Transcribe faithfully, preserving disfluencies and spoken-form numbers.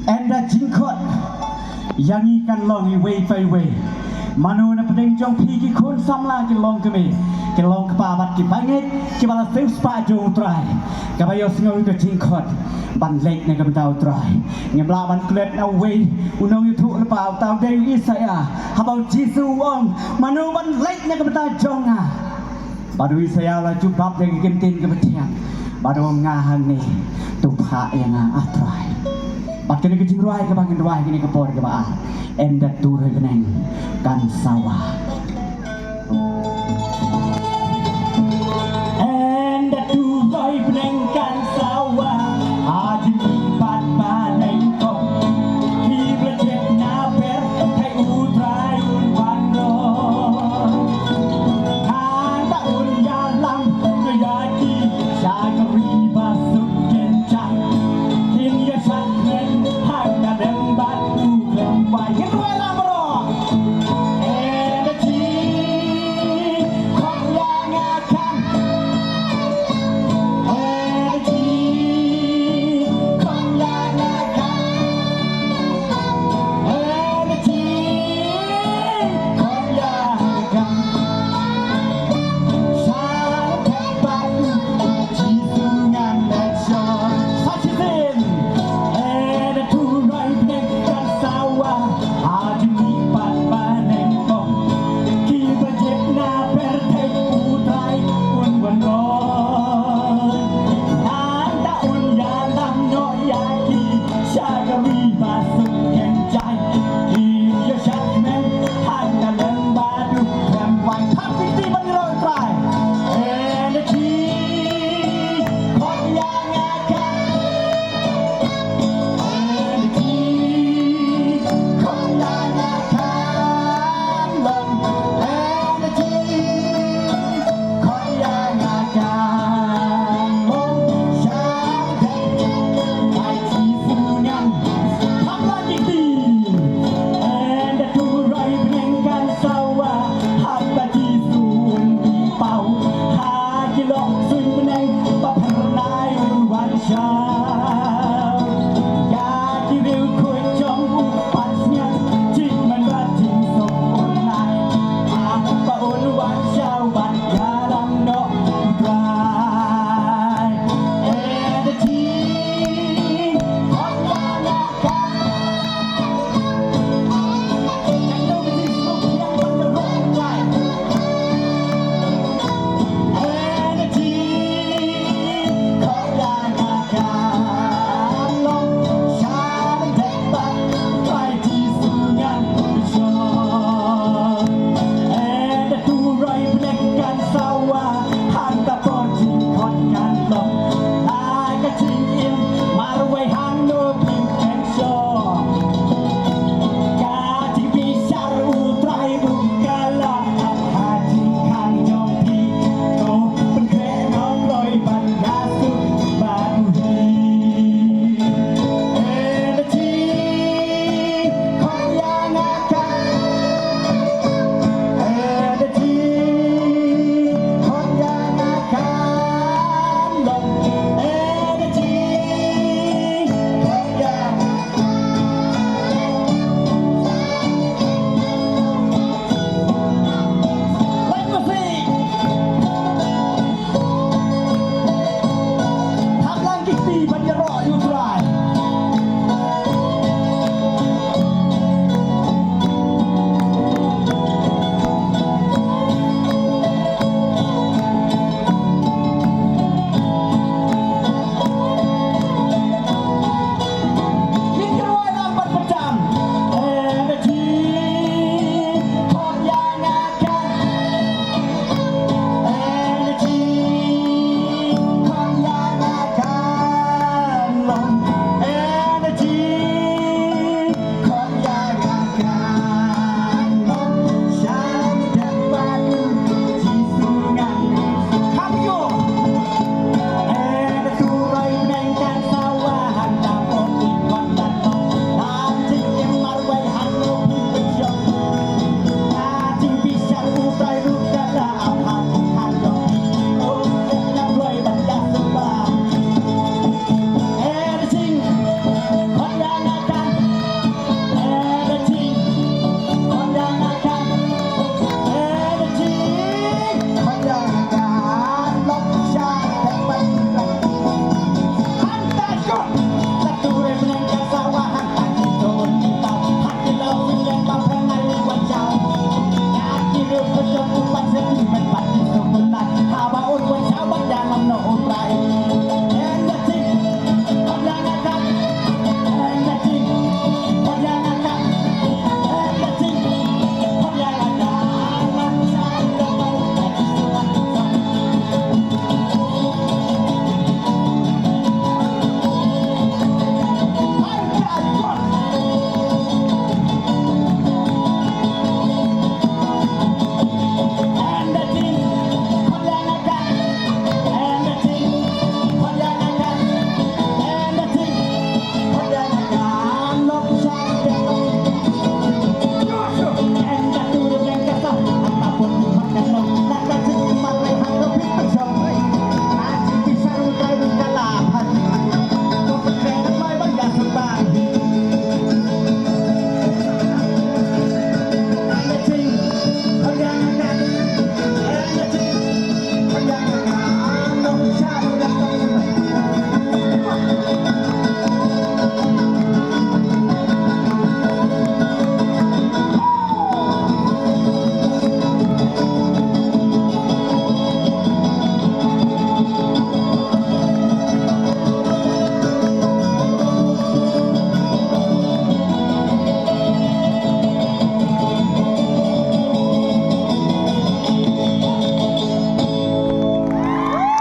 Ynda jingkhot ïa ngi kan long iwei pa iwei. Mano na pdeng jong phi ki khun samla ki long kmie, ki long kpa bad ki bangeit kiba la siew spah jong U Trai, kaba ïohsngew ïa ka jingkhot ban leit na ka bynta U Trai? Ngim lah ban klet na uwei u nongïathuhlypa, uta u dei u Isaïah, haba U Jisu u ong, mano ban leit na ka bynta jong nga? Bad u Isaïah u la jubab da ka ktien kaba thiang, bad u ong, nga hangne, to phah ïa nga, A Trai. Bad kane ka jingrwai kaba ngin rwai kane ka por kaba ar, ynda tur ha bneng kan sawa.